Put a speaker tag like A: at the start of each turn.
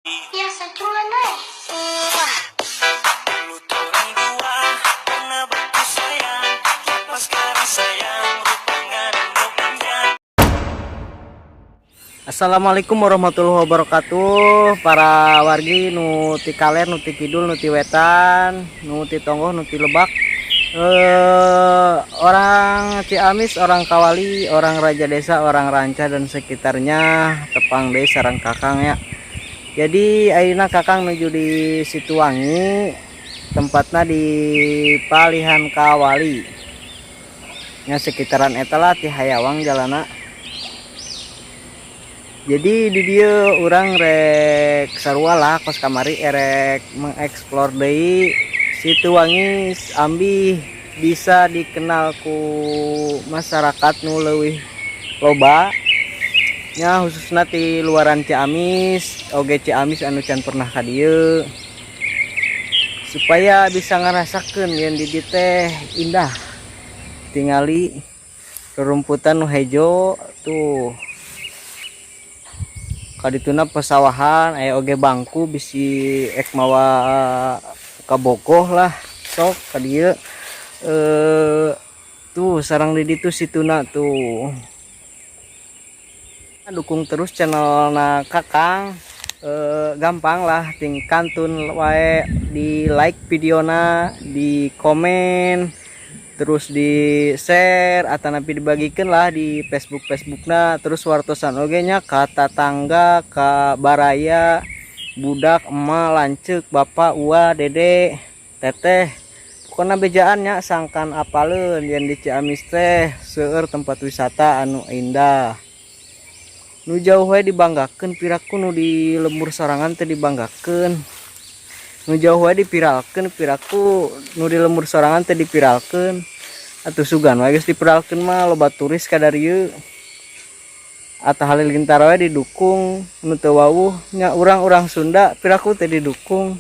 A: Biasa cuman eh.
B: Dulu torang dua pernah baku sayang. Kenapa sekarang sayang rupanya rupanya?
C: Assalamualaikum warahmatullahi wabarakatuh, para wargi nu ti kaler, nu ti kidul, nu ti wetan, nu ti tonggoh, nu ti lebak, orang Ciamis, orang Kawali, orang Rajadesa, orang Ranca dan sekitarnya, tepang deui sareng Kakang ya. Jadi ayeuna Kakang nuju di Situwangi, tempatnya di Palihan Kawali nya, sekitaran eta lah, ti Hayawang jalana. Jadi di dieu urang rek sarua lah kos kamari, erek mengeksplor deui Situwangi ambih bisa dikenal ku masyarakat nu leuwih loba nya, khususnya di luaran Ciamis oge Ciamis anu can pernah ka dieu, supaya bisa ngerasakeun yen di dieu teh indah. Tingali rerumputan nu hejo tuh, kadituna pesawahan, aya oge bangku, bisi ek mawa kabogoh lah, sok ka dieu. Tuh sarang di ditu situna tuh. Dukung terus channel na Kakang, gampang lah, ting kantun wae di like videona, di komen, terus di share atau nanti dibagikan lah di Facebook Facebookna. Terus wartosan oge nya ka tatangga, ka baraya, budak, emak, lanceuk, bapak, ua, dede, teteh, pokoknya bejaan nya, sangkan apaleun yang di Ciamis teh seueur tempat wisata anu indah. Nu jauh wae dibanggakeun, piraku nu di lembur sorangan teh dibanggakeun? Nu jauh wae dipiralkeun, piraku nu di lembur sorangan teh dipiralkeun? Atuh sugan wae geus dipiralkeun mah loba turis ka darieu. Atta Halilintar wae didukung, nu teu wawuh nya urang-urang Sunda piraku teh didukung?